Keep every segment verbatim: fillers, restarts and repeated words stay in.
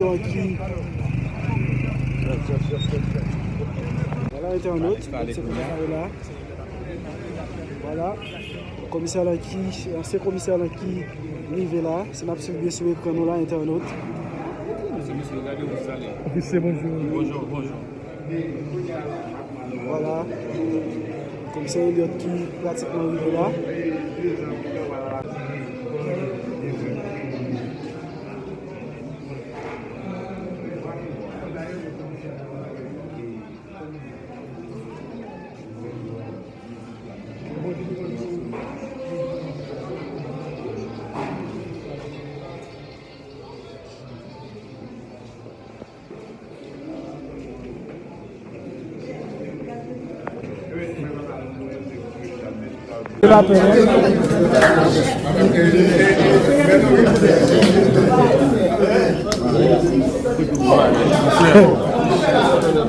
Ki, vwala, entènot, se komisè la. Vwala. Komisè la ki, ansyen komisè la ki rive la. Si n ap swiv byen sou ekran nou la, entènot. Ofisye, bonjou. Bonjou, bonjou. Vwala. Komisè Elliot ki pratikman rive la.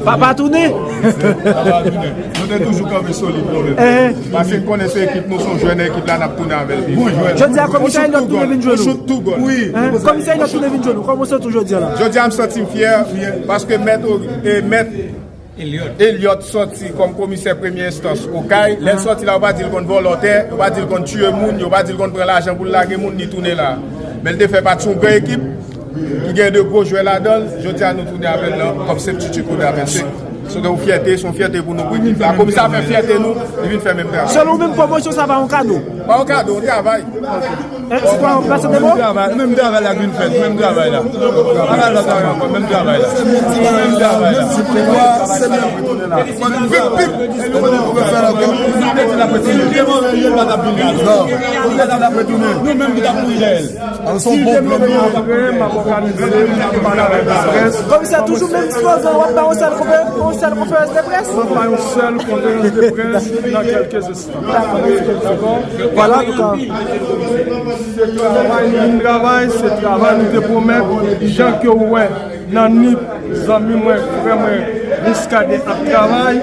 Papa tounen. Nou te toujou kanpe solid nou menm. Paske n konnen se ekip nou, se yon jèn ekip la, n ap tounen avè l pi. Jodi a, komisè Elliot tounen vin jwenn nou. Wi. Komisè Elliot tounen vin jwenn nou. Kòman w santi w jodi a la? Jodi a, m santi m fyè, paske mèt, e, mèt Elliot sòti kòm komisè premye enstans Okay. Lè l sòti la, yo pa di l konn vòlò tè, yo pa di l konn tiye moun, yo pa di l konn pran lajan pou l lage moun, li tounen la. Men l te fè pati yon gran ekip ki gen de gwo jwè ladan l. Jodi a, nou tounen avè l nan kòm Save Chichicou Davense. Se yon fyète, se yon fyète pou nou, pou ekip la. Komisè a fè fyète nou, li vin fè menm travay. Selon ou menm, pwomosyon sa pa yon kado? Pa yon kado, yon travay. E, sitwayen, w ap pase de mo? Menm travay, menm travay la ki vin fèt, menm travay la. Pa gen lòt travay ankò, menm travay la. Menm travay la. Pip, pip. Nou menm ki t ap kouri dèyè l. Si l te vle m ap òganize, m ap pale avèk laprès. Komisè, toujou menm slogan, w ap bay yon sèl konfe-, yon sèl konferans de près? M ap bay yon sèl konferans de près nan kèlke Dakò. Vwala, antouka. Se travay nou vin travay, se travay nou te pwomèt. Jan ke w wè nan Nip, zanmi mwen, frè mwen, Muscadin ap travay,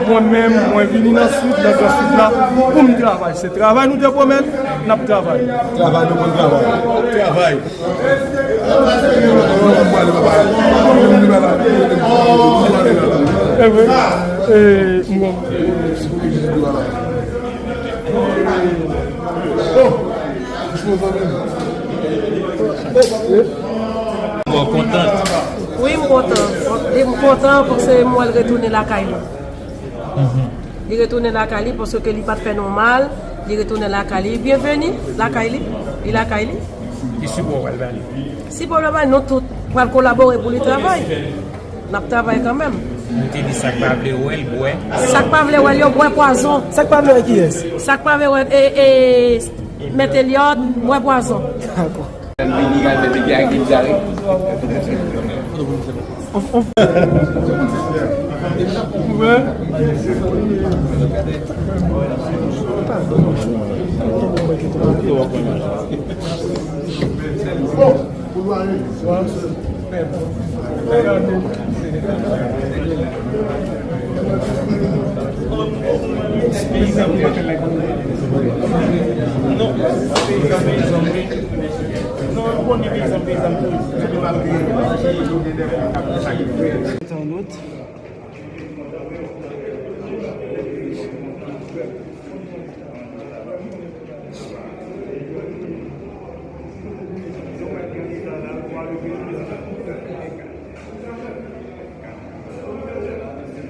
mwen menm, mwen vini nan Sid, nan Gran Sid la, pou m travay. Se travay nou te pwomèt, n ap travay. Travay nou konn travay. Travay. E vre. E, mwen. Bon, kontan. Wi, m kontan. M kontan paske m wè l retounen lakay li. Li retounen lakay li paske li pa t fè nou mal. Li retounen lakay li. Byenveni lakay li. Li lakay li. Ki sipò w pral ba li? Sipò w pral ba li, nou tout pral kolabore pou li travay. N ap travay kanmenm. Nou te di sa k pa vle wè l, bwè. Sa k pa vle wè l, yo bwè pwazon. Sa k pa vle wè kiyès? Sa k pa vle wè, e, e, Mèt Elliot, bwè pwazon. Dakò.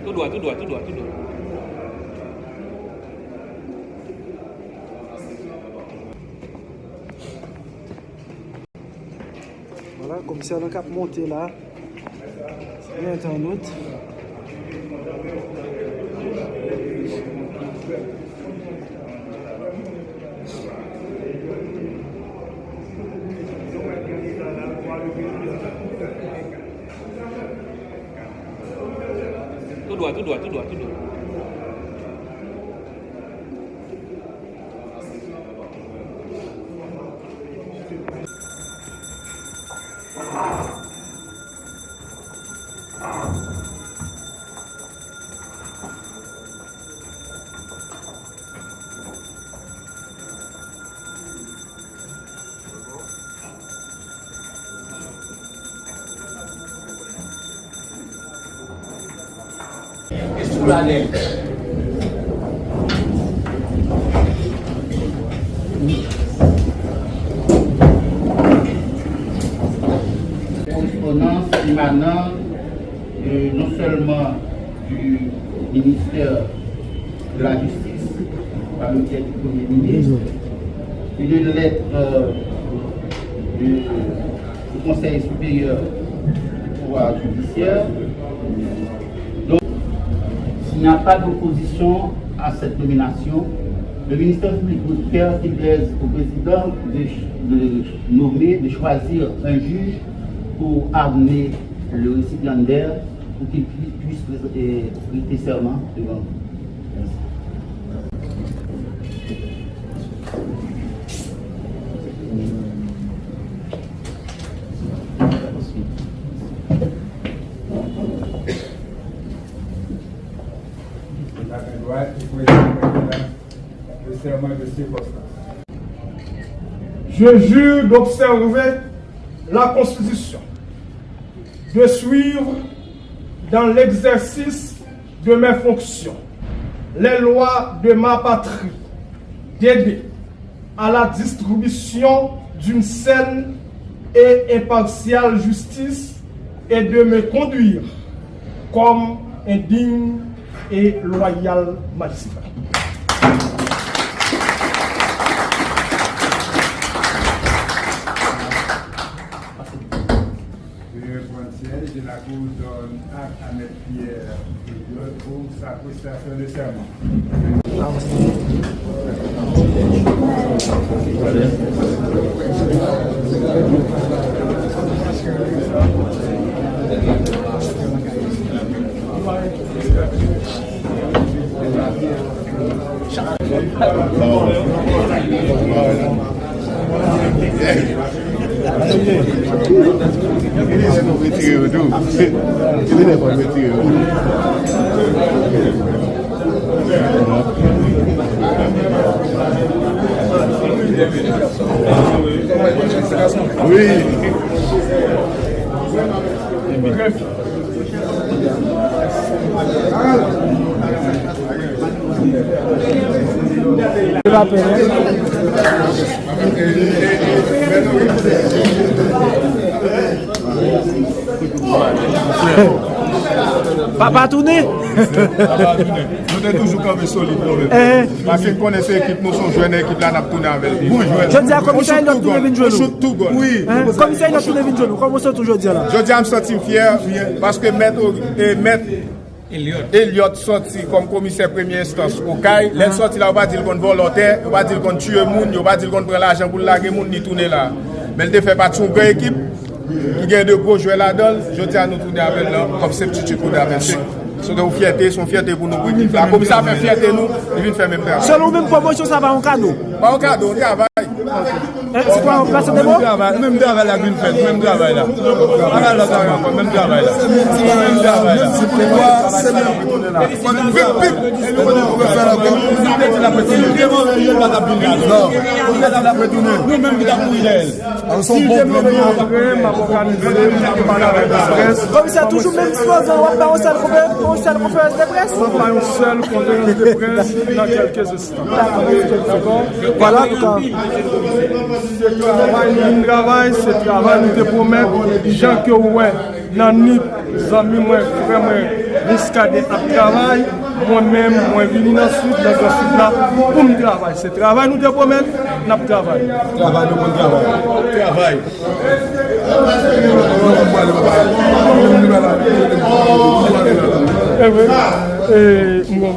Tou dwat, tou dwat, tou dwat, tou dwat. Vwala, komisè lan k ap monte la. Byen entènot. Tou dwat, tou dwat, tou dwat, tou dwat. E sou lalèn. Correspondance émanant, euh, non seulement du ministère de la Justice, par le biais du Premier ministre, une lettre, euh, de, du Conseil supérieur du pouvoir judiciaire. Donc, s'il n'y a pas d'opposition à cette nomination, le ministère public requiert qu'il plaise au président de, de nommer, de choisir un juge pour amener le récipiendaire pour qu'il pu-, puisse pré-, euh, prêter serment devant vous. Merci. Je jure d'observer la Constitution, de suivre dans l'exercice de mes fonctions les lois de ma patrie, d'aider à la distribution d'une saine et impartiale justice et de me conduire comme un digne et loyal magistrat. Veuillez reprendre siège. La Cour donne acte à Maître Pierre Elliott pour sa prestation de serment. Retire yo tou. Li ne pa retire yo tou. Wi. Papa tounen. Nou te toujou kanpe solid nou menm. Paske n konnen se ekip nou, se yon jèn ekip la, n ap tounen avè l. Jodi a, komisè Elliott tounen vin jwenn nou. Wi. Komisè Elliott tounen vin jwenn nou. Kòman w santi w jodi a la? Jodi a, m santi m fyè, paske mèt, e, mèt Elliott sòti kòm komisè premye enstans Okay. Lè l sòti la, yo pa di l konn vòlò tè, yo pa di l konn tiye moun, yo pa di l konn pran lajan pou l lage moun, li tounen la. Men l te fè pati yon gran ekip ki gen de gwo jwè ladan l. Jodi a, nou tounen avè l nan kòm septiti kou de avènsyon. Se yon fyète, se yon fyète pou nou, pou ekip la. Komisè a fè fyète nou, li vin fè menm travay. Selon ou menm, pwomosyon sa pa yon kado? Pa yon kado, yon travay. Eh, se kwa, yon plas de mo? Menm travay, menm travay la vin fèt, menm travay la. Pa gen lòt travay ankò, menm travay la. Menm travay la. Nou menm ki t ap kouri dèyè l. Si l te vle rankontre, m ap òganize, m ap pale avèk laprès. Komisè, toujou menm slogan, w ap bay yon sèl konfe-, yon sèl konferans de près? M ap bay yon sèl konferans de près nan kèlke Dakò? Vwala, antouka. Se travay nou vin travay, se travay nou te pwomèt. Jan ke w wè nan nip, zanmi mwen, frè mwen, Muscadin ap travay, mwen menm, mwen vini nan Sid, nan Gran Sid la, pou m travay. Se travay nou te pwomèt, n ap travay. Travay nou konn travay. Travay. E vre. E, m konn.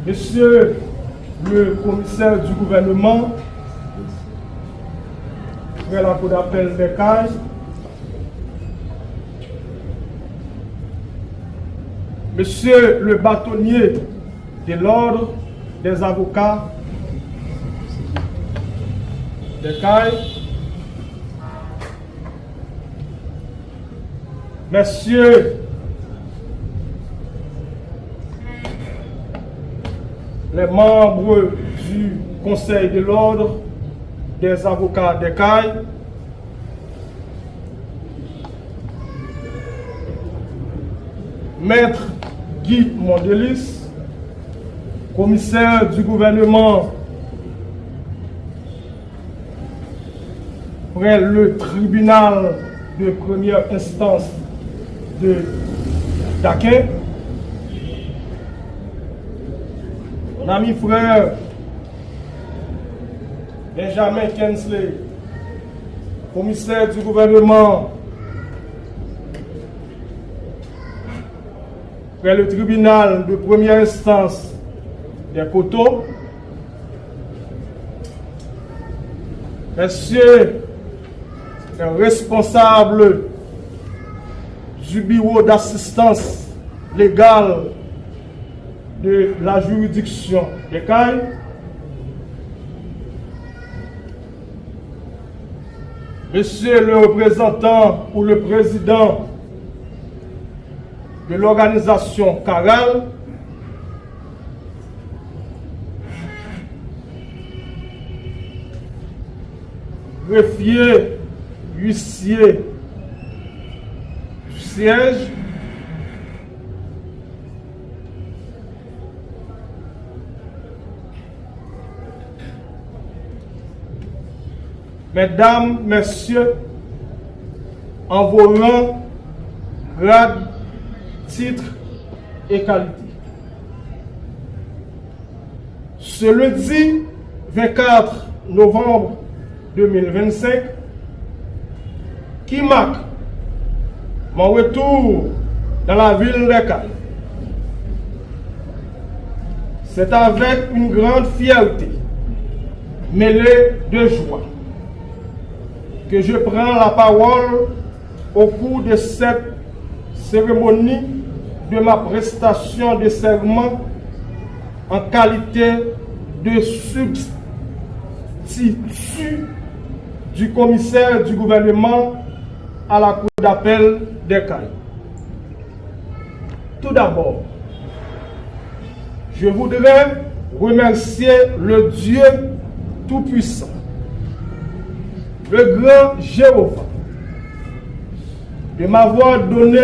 Monsieur le commissaire du gouvernement, près la cour d'appel Bèkay, Monsieur le bâtonnier de l'ordre des avocats, Des Cayes, messieurs les membres du Conseil de l'Ordre des avocats des Cayes, Maître Guy Mondélis, commissaire du gouvernement près le tribunal de première instance de Daquin, mon ami frère Benjamin Kensley, commissaire du gouvernement près le tribunal de première instance des Coteaux, messieurs les responsables du bureau d'assistance légale de la juridiction des Cayes, monsieur le représentant ou le président de l'organisation Caral, greffier, huissier du siège, mesdames, messieurs, en vos rangs, grades, titres et qualités. Ce lundi vingt-quatre novembre deux mille vingt-cinq, qui marque mon retour dans la ville des Cayes, c'est avec une grande fierté mêlée de joie que je prends la parole au cours de cette cérémonie de ma prestation de serment en qualité de substitut du commissaire du gouvernement à la Cour d'appel des Cayes. Tout d'abord, je voudrais remercier le Dieu Tout-Puissant, le grand Jéhovah, de m'avoir donné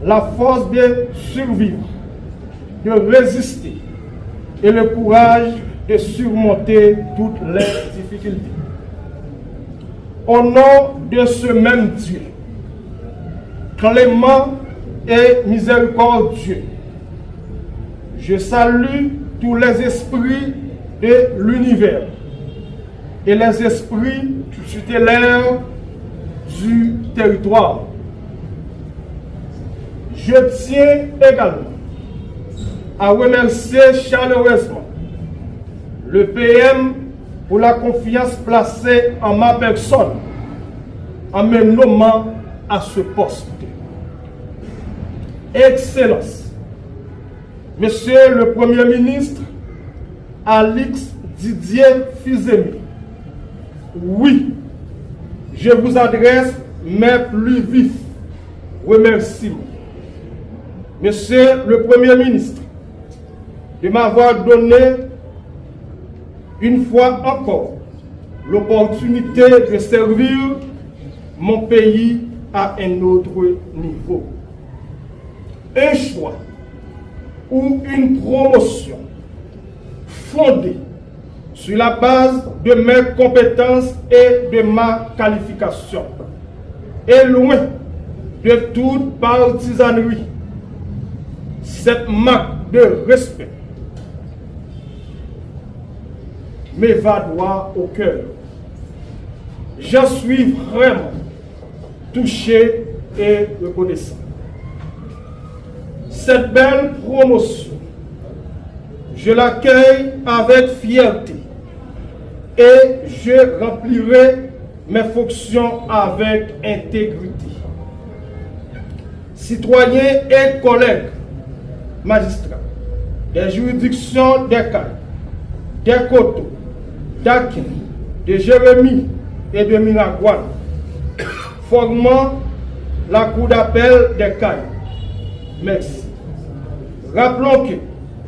la force de survivre, de résister et le courage de surmonter toutes les difficultés. Au nom de ce même Dieu, clément et miséricordieux, je salue tous les esprits de l'univers et les esprits tutélaires du territoire. Je tiens également à remercier chaleureusement le P M pour la confiance placée en ma personne en me nommant à ce poste. Excellence, Monsieur le Premier ministre Alix Didier Fils-Aimé, oui, je vous adresse mes plus vifs remerciements. Monsieur le Premier ministre, de m'avoir donné une fois encore l'opportunité de servir mon pays à un autre niveau. Un choix ou une promotion fondée sur la base de mes compétences et de ma qualification, et loin de toute partisanerie, cette marque de respect me va droit au cœur. J'en suis vraiment touché et reconnaissant. Cette belle promotion, je l'accueille avec fierté et je remplirai mes fonctions avec intégrité. Citoyens et collègues magistrats des juridictions des Cayes, des Coteaux, Daquin, de Jérémie et de Miragwàn, formant la Cour d'appel des Cayes. Merci. Rappelons que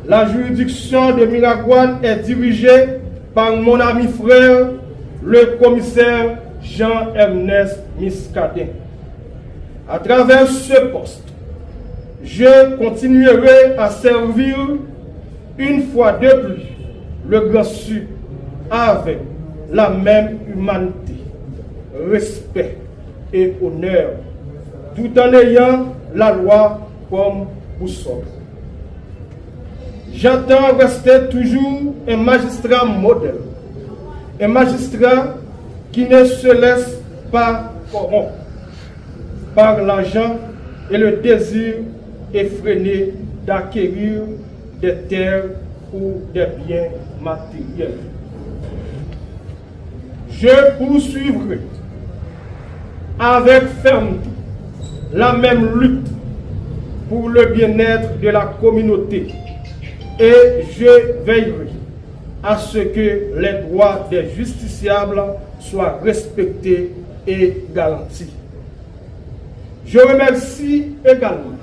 la juridiction de Miragwàn est dirigée par mon ami frère, le commissaire Jean Ernest Muscadin. À travers ce poste, je continuerai à servir une fois de plus le Grand Sud avec la même humanité, respect et honneur, tout en ayant la loi comme boussole. J'entends rester toujours un magistrat modèle, un magistrat qui ne se laisse pas corrompre par l'argent et le désir effréné d'acquérir des terres ou des biens matériels. Je poursuivrai avec fermeté la même lutte pour le bien-être de la communauté et je veillerai à ce que les droits des justiciables soient respectés et garantis. Je remercie également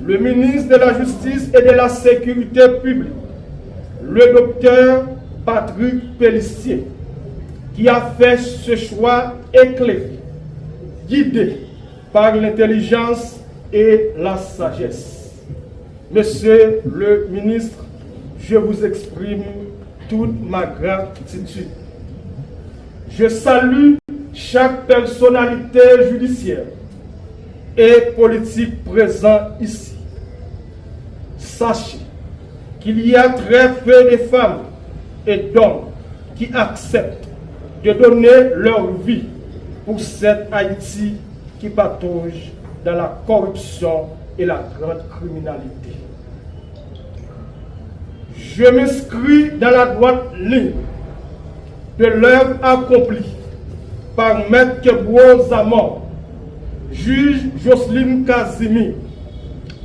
le ministre de la Justice et de la Sécurité publique, le docteur Patrick Pélissier, qui a fait ce choix éclairé, guidé par l'intelligence et la sagesse. Monsieur le ministre, je vous exprime toute ma gratitude. Je salue chaque personnalité judiciaire et politique présent ici. Sachez qu'il y a très peu de femmes et d'hommes qui acceptent de donner leur vie pour cette Haïti qui patauge dans la corruption et la grande criminalité. Je m'inscris dans la droite ligne de l'œuvre accomplie par Maître Kebreaux Zamor, juge Jocelyne Casimir,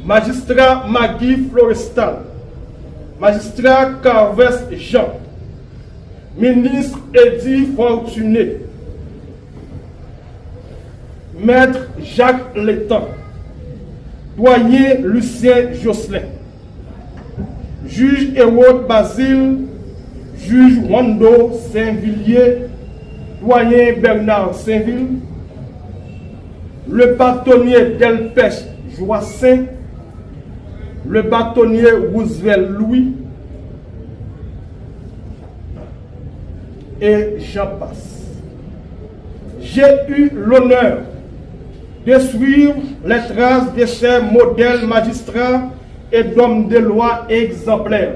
magistrat Maggie Florestal, magistrat Carvès Jean, ministre Eddy Fortuné, Maître Jacques Létan, Doyen Lucien Jocelyn, Jij Hérode Bazile, Jij Wando Sainvillier, Doyen Bernard Sainvil, le bâtonnier Delpech Joassaint, le bâtonnier Roosevelt Louis, et j'en passe. J'ai eu l'honneur de suivre les traces de ces modèles magistrats et d'hommes de loi exemplaires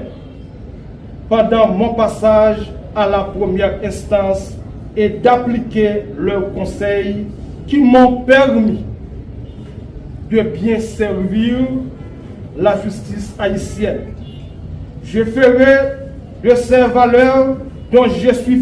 pendant mon passage à la première instance et d'appliquer leurs conseils qui m'ont permis de bien servir la justice haïtienne. Je ferai de ces valeurs dont je suis